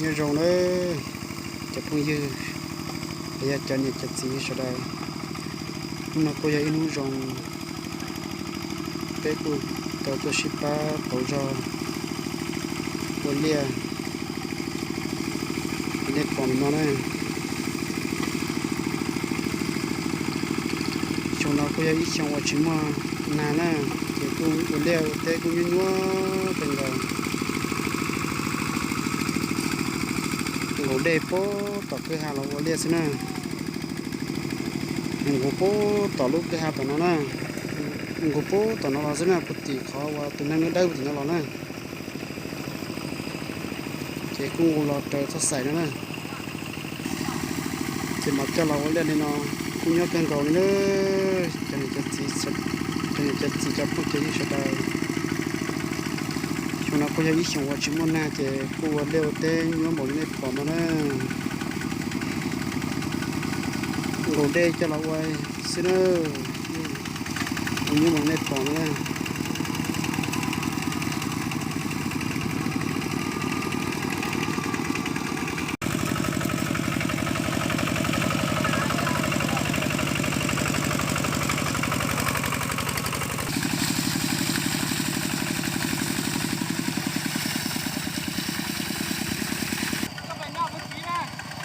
Nyob zoo nawb cov phooj ywg, los yog cov niam cov txiv sawv daws. Hnub no kuj yog ib hnub zoo, peb kuj tau tuaj sib pab pauv zog ua liaj li nej pom no na. Xyoo no kuj yog ib xyoo uas tsis muaj nag na, ces kuj ua liaj ua teb kuj nyuaj nyuaj kawg nkaus. Nqus dej puag tom kwj ha los ua liaj xwb na. Nqus puag tom lub kwj ha tom no na, nqus puag tom no los xwb na, puag tim qhov uas tus neeg dawb puag tim no los na. Ces kuj nqus los raws txoj xaim no na. Ces mam coj los ua liaj li no, kuj nyuaj kawg nkaus li na. Cov niam cov txiv, cov niam cov txiv cov phooj cov ywg sawv daws, xyoo no kuj yog ib xyoos uas tsis muaj nag ces kuj ua liaj ua teb nyuaj npaum li nej pom no na. Nqus dej coj los ua xwb na, kuj nyuaj npaum li nej pom no na.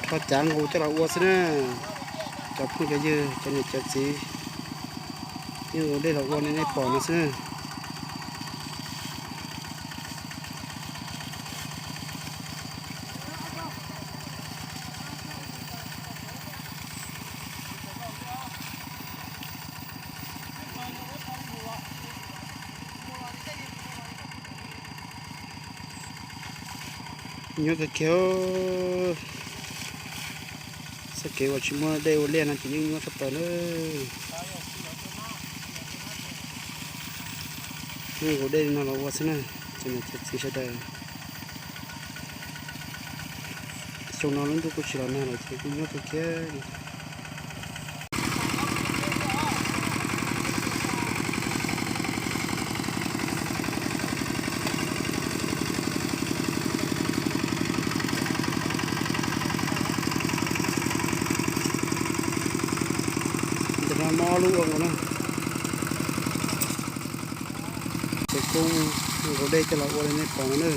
Rho cav nqus coj los ua xwb na. Cov phooj cov ywg cov niam cov txiv, yeej nqus dej los ua li nej pom no xwb na. Nyuaj kawg kiag. Txoj kev uas tsis muaj dej ua liaj no ces yeej nyuaj tshaj plaws na. Yeej nqus dej li no los ua xwb na, cov niam cov txiv sawv daws. Xyoo no lub ntuj kuj tsis los nag lawm ces kuj nyuaj kawg kiag li. Ntawm no mob lub ua nkaus na. Ces kuj nqus dej coj los ua li nej pom no na.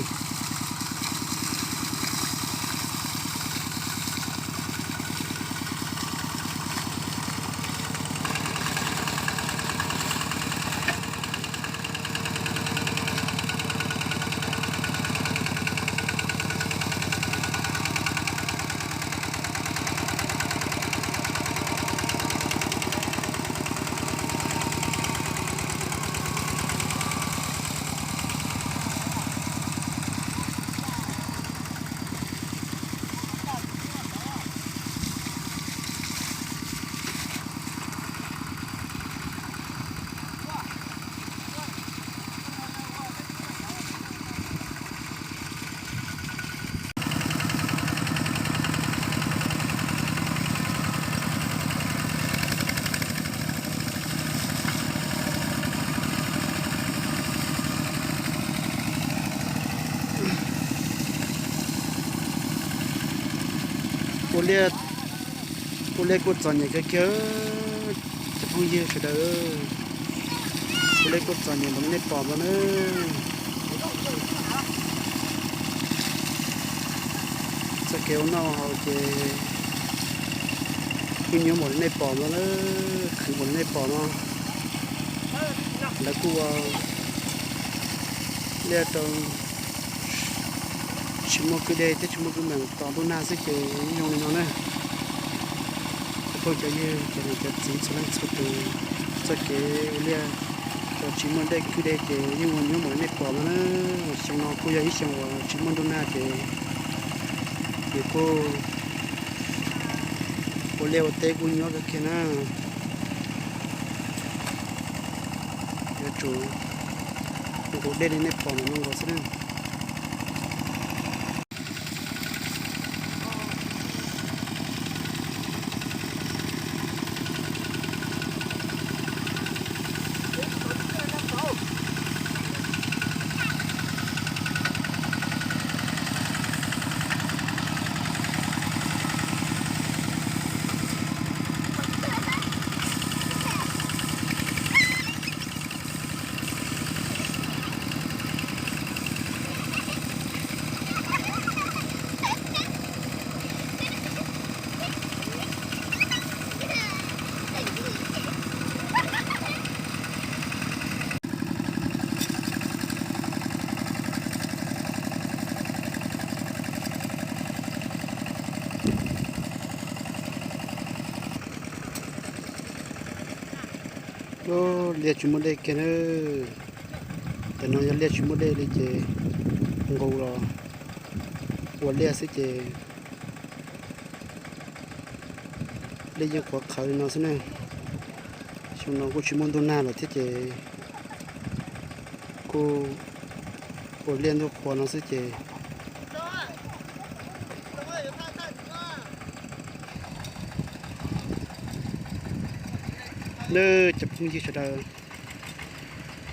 Ua liaj, ua liaj kuj txom nyem kawg kiag, cov phooj ywg sawv daws. Ua liaj kuj txom nyem npaum li nej pom no na. Txoj kev ua noj haus ces kuj nyuaj npaum li nej pom no na, khwv npaum li nej pom no. Lawv kuj ua liaj rau tsis muaj kwj deg thiab tsis muaj kwj meem, tos ntuj nag xwb ces zoo li no na. Cov phooj cov ywg cov niam cov txiv txhua leej txhua tus, txoj kev ua liaj rau tsis muaj dej kwj deg ces yeej ua nyuaj npaum li nej pom no na. Xyoo no kuj yog ib xyoo uas tsis muaj ntuj nag ces ces kuj ua liaj ua teb kuj nyuaj kawg kiag na. Yuav tsum nqus dej li nej pom no nkaus xwb na. Liaj tsis muaj dej kiag na. Tam no yog liaj tsis muaj dej li ces nqus los ua liaj xwb ces liaj yeej qhuav qhawv li no xwb na. Xyoo no kuj tsis muaj ntuj nag lawm thiab ces kuj ua liaj ntuj qhuav no xwb ces. Nawb cov phooj ywg sawv daws,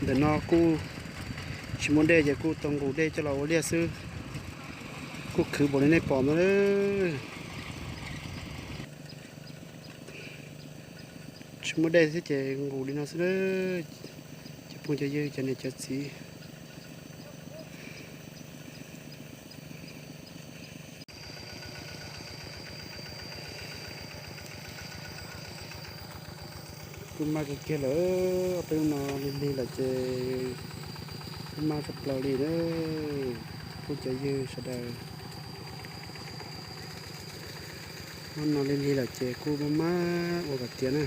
ntawm no kuj tsis muaj dej ces kuj tau nqus dej coj los ua liaj xwb. Kuj khwv npaum li nej pom no. Tsis muaj dej thiab ces nqus li no xwb. Cov phooj cov ywg, cov niam cov txiv, kuj maj kawg kiag lawm. Ob peb hnub no lig lig lawm ces kuj maj tshaj plaws li na. Cov phooj cov ywg sawv daws, hnub no lig lig lawm ces kuj maj maj ua kom tiav na.